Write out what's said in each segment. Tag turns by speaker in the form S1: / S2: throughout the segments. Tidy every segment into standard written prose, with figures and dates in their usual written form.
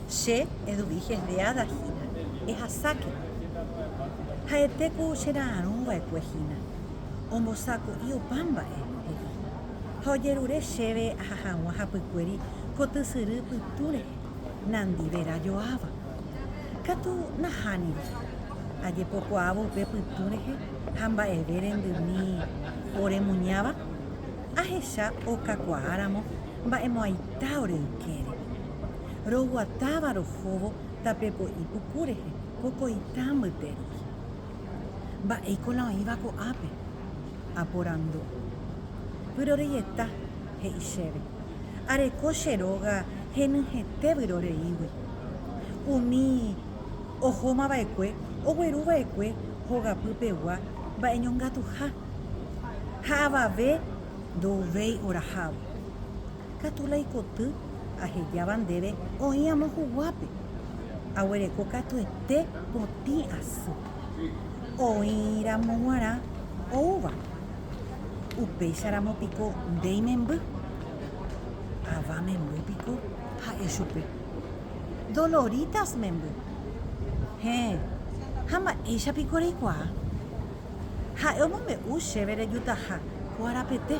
S1: Che Eduviges de Ada hína, ehasáke. Ha'ete ku chera'arõ va'ekue hína. Ombosako'i opa mba'e, he'i. Ha ojerure chéve aha hag̃ua hapykuéri koty syry pytũ rehe, nandi vera joáva. Katu nahániri. Ajepokuaávo upe pytũ rehe ha mba'eve rendymi oremuñáva, ahecha okakuaáramo mba'emoaita ore ykére. Roguatáva rohóvo tape po'i puku rehe ko koita mbyte rupi. Mba'éiko la oĩva ko'ápe? Aporandu. Vyroreieta, he'i chéve. Areko che róga henyhẽte vyroreígui. Umi ohóma va'ekue ogueru va'ekue hogapy pegua mba'eñongatuha, ha avave ndouvéi orahávo. Katu la ikoty ahejáva ndéve oĩ amo huguápe. Aguereko katuete potĩ asy. Oĩ ramo g̃uarã oúva. Upéicha ramo piko nde imemby? Ava memby piko ha'e chupe. Doloritas memby. Héẽ, ha mba'éicha piko reikuaa? Ha'e omombe'u chéve rejutaha ko arapete,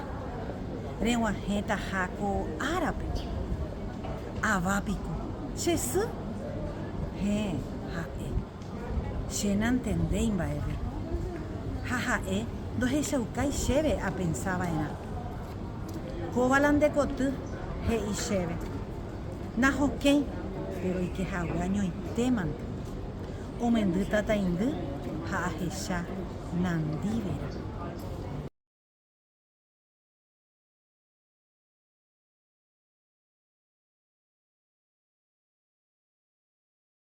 S1: reg̃uahẽtaha ko árape. Ava piko, che sy? Héẽ, ha'e. Che nantendéi mba'eve. Ha ha'e ndohechaukái chéve apensa va'erã. Kóva la nde koty, he'i chéve. Nahokẽi, péro oike hague añoitémante. Omendy tataindy ha ahecha nandi vera.